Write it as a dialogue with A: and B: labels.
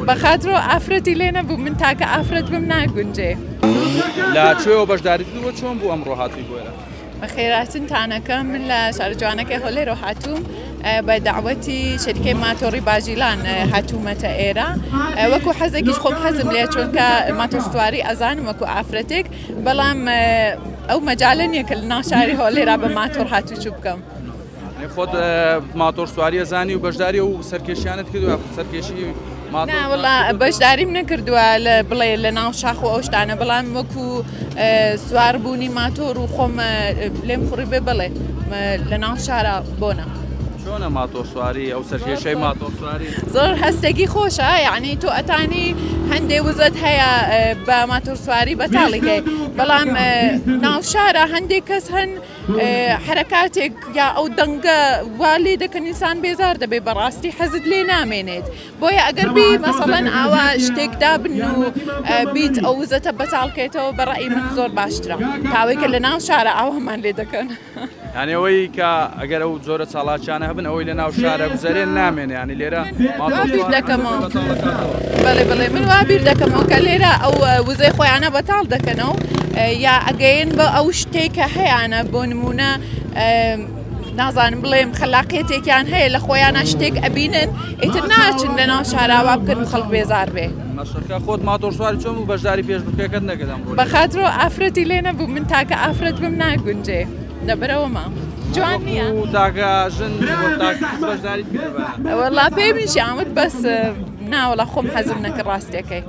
A: بەخاترۆ ئافرەتی لێ نەبوو، من تاکە ئافرەت بم ناگونجێ.
B: لە کوێوە بەشداریت کردووە، چۆن بوو ئەمڕۆ هاتووی بۆ ئێرە؟
A: بەخێراتنتانەکەم، من لە شارە جوانەکەی هەولێرەوە هاتووم، بە دەعوەتی شەریکەی ماتۆڕی باجیلان هاتوومەتە ئێرە. وەکو حەزێکیش خۆم حەزم لێ، چونکە ماتۆڕسواری ئەزانم وەکو ئافرەتێک، بەڵام ئەو مەجالە نییە کە لە ناو شاری هەولێرا بە ماتۆڕ هاتوچوو بکەم.
B: خۆت ماتۆڕ سواری ئەزانی و بەشداری و سەرکێشیانت کردووە یاخود سەرکێشی ماتۆڕ؟
A: نا وەڵا بەشداریم نەکردووە لە بڵێ لە ناو شاخ و ئەو شتانە، بەڵام وەکو سوار بوونی ماتۆر و خۆم لێم خوڕی بێ بڵێ لە ناو شارە بۆنە.
B: چۆنە ماتۆڕ سواری ئەو سەرکێشەی ماتۆڕ سواری؟
A: زۆر هەستێکی خۆشە، یعنی تۆ ئەتانی هەندێ وزەت هەیە بە ماتۆڕ سواری بەتاڵیکەی، بەڵام ناو شارە هەندێک کەس هەن حرەکاتێک یا ئەو دەنگە وا لێ دەکەن ئینسان بێزار دەبێ، بەڕاستی حەزت لێ نامێنێت. بۆیە ئەگەر بی مەسەڵەن ئاوا شتێک دابن و بیت ئەو وزەتە بەتاڵکەیتەوە، بە ڕەئی من زۆر باشترە تاوەی کە لە ناو شارە ئاوامان لێ دەکەن.
B: یعنی ئەوەی کە ئەگەر ئەو جۆرە چالاکیانە هەبن ئەوەی لە ناو شارە گوزەرێن نامێنێ، یعنی لێرە
A: وا بیر دەکەمەوە. بەڵێ بەڵێ، من وا بیر دەکەمەوە کە لێرە ئەو وزەی خۆیانە بەتاڵ دەکەنەوە یا ئەگەین بە ئەو شتێک کە هەیانە، بۆ نمونە نازانم بڵێم خەلاقیەتێکیان هەیە لە خۆیانە شتێک ئەبینن، ئیتر ناچن لە ناو شاراوا بکەن و خەڵک بێزار بێ.
B: مەشەکە خۆت ماتۆڕسواری چۆن بوو بەشداری پێشبڕکێکەت نەکرد ئەمڕۆ؟
A: بەخاترۆ ئافرەتی لێ نەبوو، من تاکە ئافرەت بم ناگونجێ، لەبەرەوەمە جوان نییە.
B: وەکوو تاکە ژن وەک تاکە کچ بەشداریت کردبا؟
A: وەڵا پێمیشیان وت، بەس ناوەڵا خۆم حەزم نەکرد ڕاستیەکەی.